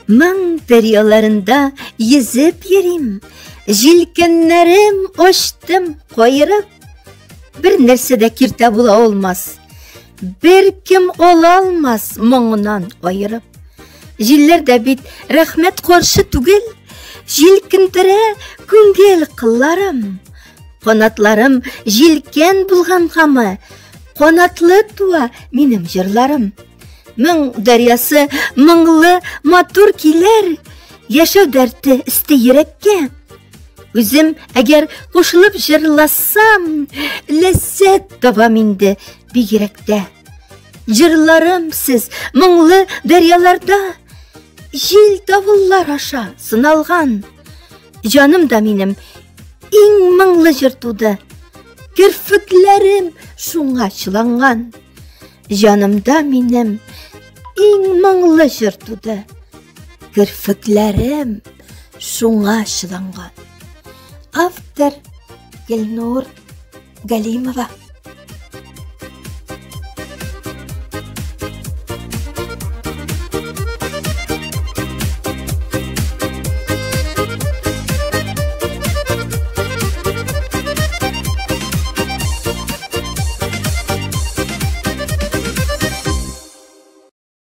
Моң дәрьяларында йөзеп йөрим, җилкәннәрем ачтым каерып. Бер нәрсә дә киртә була алмас, бер кем ала алмас моңыннан аерып. Җилләр дә бит рәхмәт каршы түгел, җилкендерә күңел кылларым. Канатларым җилкән булгангамы, канатлы туа минем җырларым. Моң дәрьясы моңлы матур килер, яшәү дәрте өсте йөрәккә. Үзем әгәр кушылып җырласам, ләззәт табам инде бигрәк тә. Җырларым сез моңлы дәрьяларда, җил давыллар аша сыналган. Җаным да минем иң моңлы җыр туды. Керфекләрем шуңа чыланган. Җанымда минем иң моңлы җыр туды. Керфекләрем шуңа чыланган. Автор Гөлнур Галимова.